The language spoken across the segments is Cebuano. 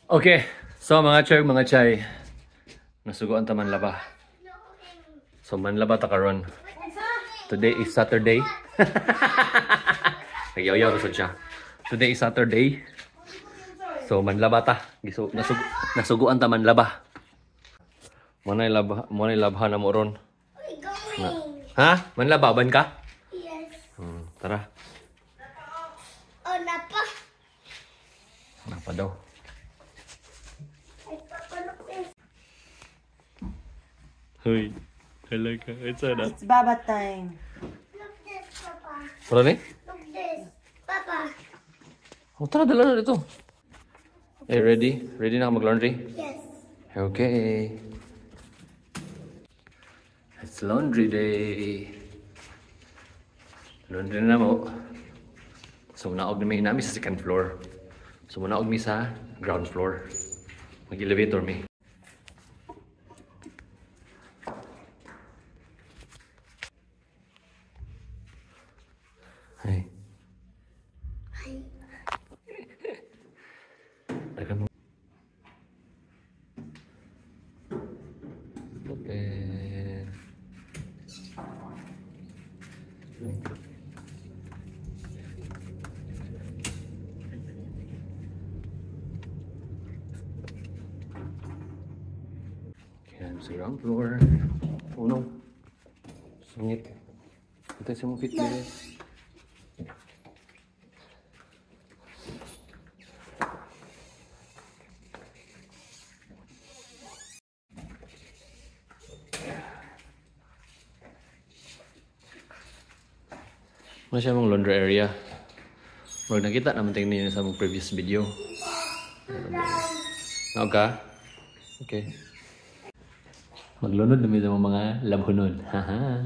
Okay, so mga chay, mga chay, nasuguan ta manlaba. So manlaba ta karon. Today is Saturday. Nagyaw-yaw ra sad siya. Today is Saturday. So manlaba ta. Nasuguan ta manlaba. Mo nay laba, mo nay labhan na mo ron. We going. Ha? Manlaba ban ka? Yes. Tara. Oh, napa. Napa daw. Ay, Papa, look this. Hoy. Hello ka. It's na. It's baba time. Look this, Papa. Tara ni? Look this. Papa. Oh, tara, dala na dito. Eh, ready? Ready na ka mag-laundry? Yes. Okay. It's laundry day. Laundry na mo. So, naog na mi sa second floor. So, naog mi sa ground floor. Mag-elevator mi. Hey. Hi. Dagan mo. Open. Okay, I'm sa ground floor. Oh no. Sungit. Ito sa mong fit nila. Wala siya mong laundry area. Murag nakita naman tingnan niyo sa mong previous video. Naog ka? Okay. Maglunod na mi sa mga labhonon. Haha.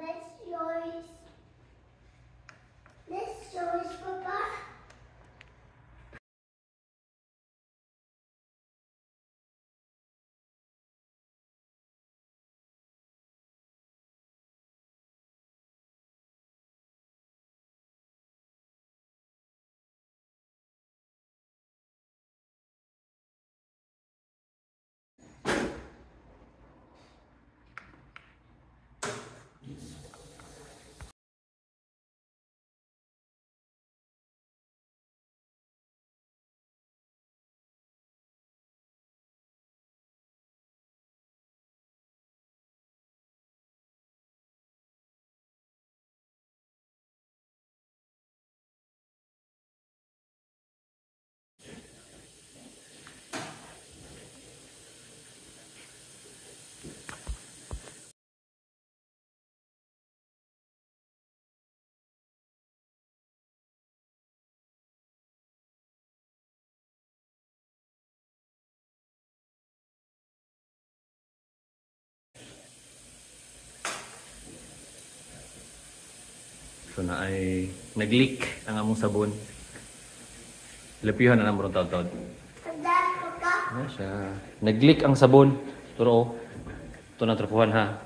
That's yours. That's yours, Papa. So na ay nag-leak ang among sabon. Lapihan na namon taod-taod. Na siya. Nag-leak ang sabon. Turo. Ito na trapuhan ha.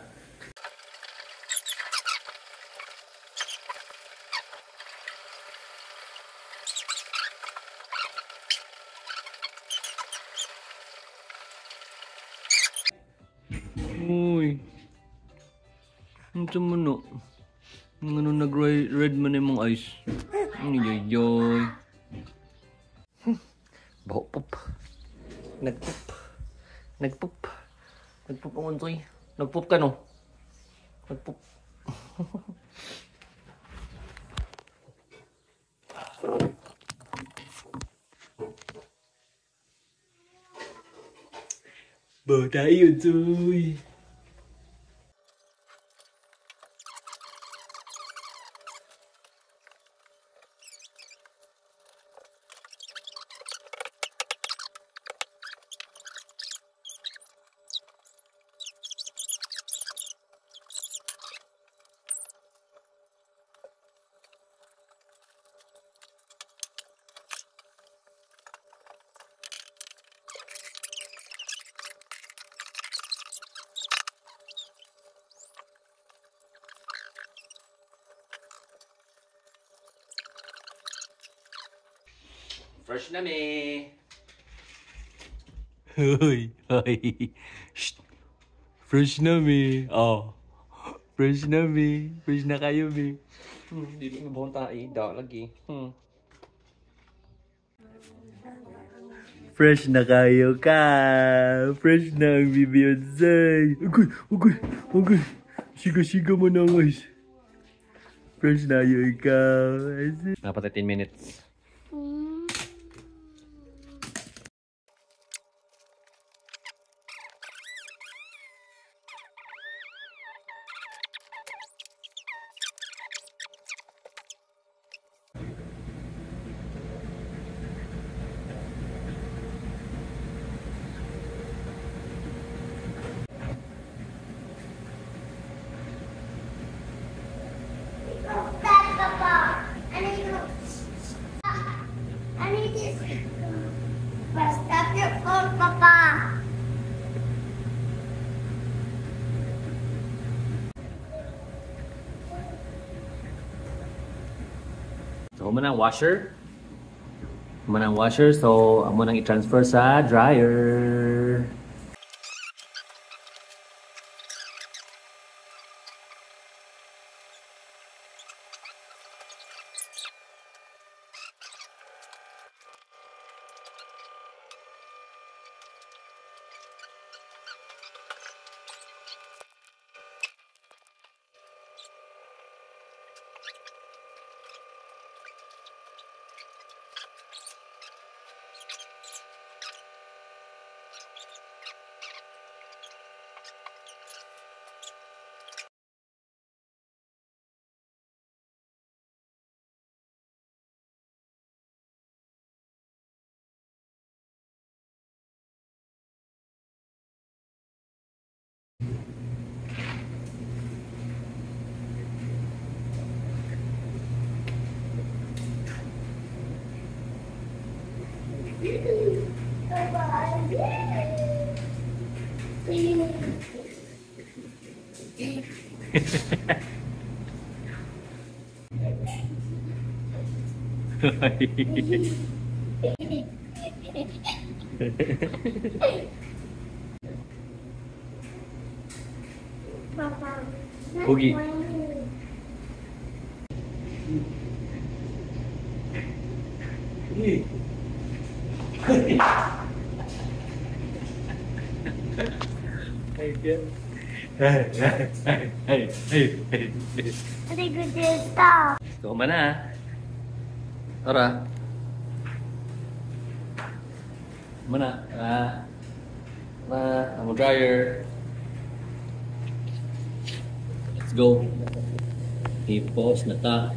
Uy. Ano mo no? Ano nag-red man yung mga eyes? Ay, ay, ay. Baho, pop. Nag-pop. Nag-pop. Nag-pop ang untoy. Nag-pop ka, no? Nag-pop. Bata yun, Soy. Fresh na mi. Hoy, hoy. Shh. Fresh na mi. Oh. Fresh na mi. Fresh na kayo mi. Dili mo buong tae, da lagi. Fresh na kayo ka. Fresh na ang bibi Odzay. Agoy, agoy, agoy. Siga-siga mo na guys. Fresh na yun ikaw. Dapat 10 minutes. I need this. But stop your phone, Papa. So, amo nang washer. Amo nang washer. So, amo nang i-transfer sa dryer. Papa. Boogie. Hey, hey, hey, hey. I think we did stop. So, mana. Tara. Mana. Ma, ang dryer. Let's go. I-pause na ta.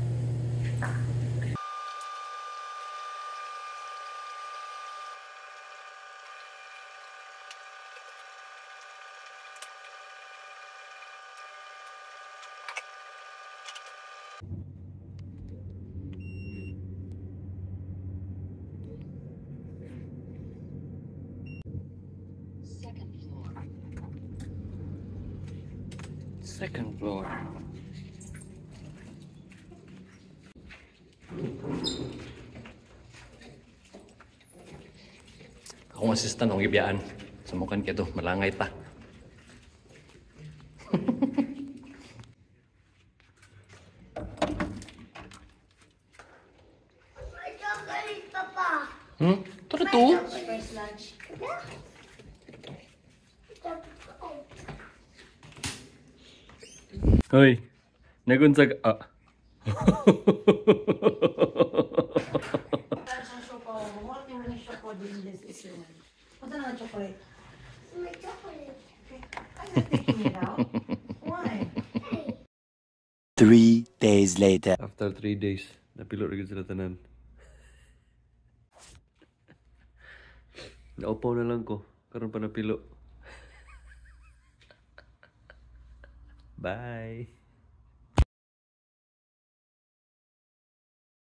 Second floor. Akong assistant akong gibiyaan. Sumukan kito, malangay ta. My chocolate, Papa. Tara to. First lunch. Yeah. Hoy, nagunsag ah. My chocolate. I'm not taking it out. Why? 3 days later. After 3 days, napilo rin sila tanan. Naupaw na lang ko. Karon pa napilo. Bye!